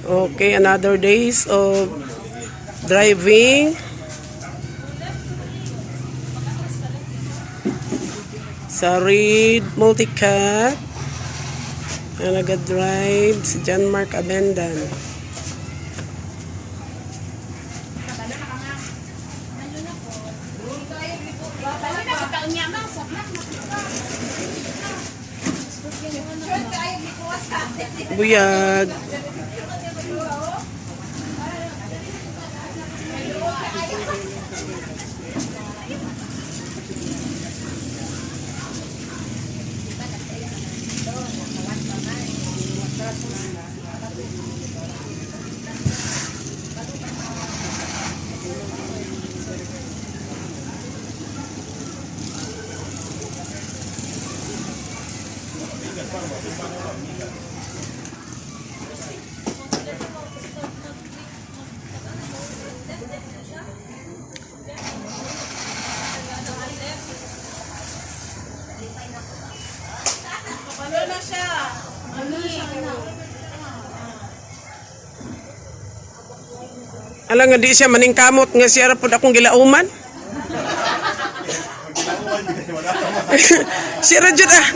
Okay, another days of driving. Sa Reed Multicat. Ang naga-drive si John Mark Abendan. Buyag. Ala nga di siya maningkamot nga siya ra pud akong gilauman. Siya ra jud ah.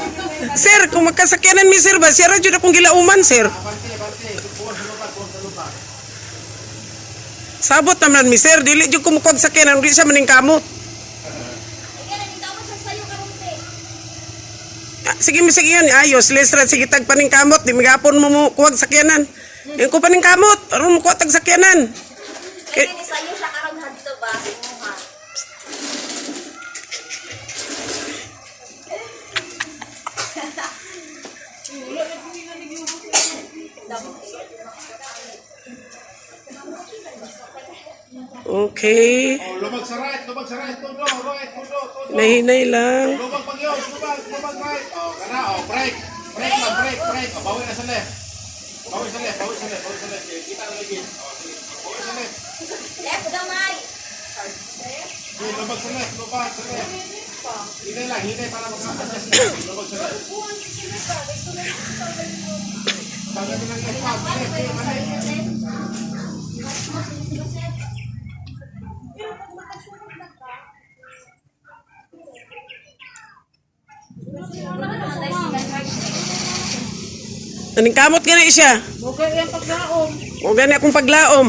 Sir, kung magkasakyanan mi sir ba, siya ra jud akong gilauman, sir. Sabot naman mi sir, dili jud ko mukuha og sakyanan, di siya maningkamot. Ah, sige mi sige yan, ayos, les ra sige tag paningkamot, di migapon mo mo kuwag sakyanan. Yung ko paningkamot, aron mo kuha tag sakyanan. Kaya ni sayo siya karon hadto ba? Imuha. Okay. Oh, lubag sa right, todo, right, todo, todo. Nahinay lang. Lubag pag yun, lubag, lubag right. Oh, kana, oh, break. Break lang, break, break. Oh, bawi na sa left. Bawi sa left, bawi sa left, bawi sa left. Eh, kita na lagi. Oh, sige. Bawi sa left. Left gamay. Sige, lubag sa left, lubag sa left. Hinay lang, hinay para maka-adjust na. Lubag sa left. Tanggalin ng left, pag, left, left, mali. Naningkamot gani siya. Bugay ang paglaom. O gani akong paglaom.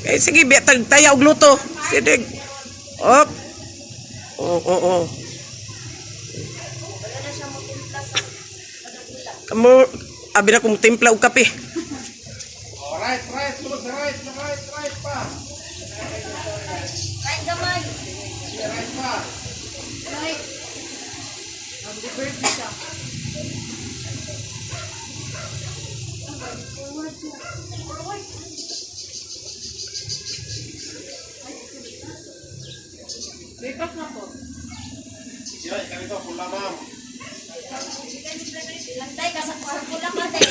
Eh, sige, biya tag taya og luto. Sige. Op. Oo, oo. Kamo, abi na kong timpla og kape. Oh, right, right, lubag sa right, right, right pa. Right gamay. Sige, right pa. Lipas na po. Sige, ikaw ito, pula ma'am. Lantay ka sa pula ka day.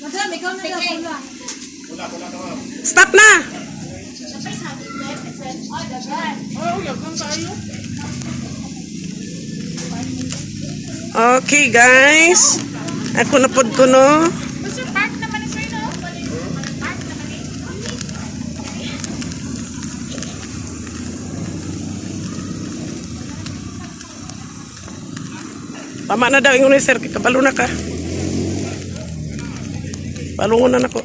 Madam, ikaw na lang pula. Pula, pula ka ma'am. Stop na! Oh, yagang tayo. Okay, guys. Ako na pod ko, no? Sir, park naman ni sir, no? Park naman eh. Tama na daw, ingon ni sir. Kabalo na ka. Palungon na nako.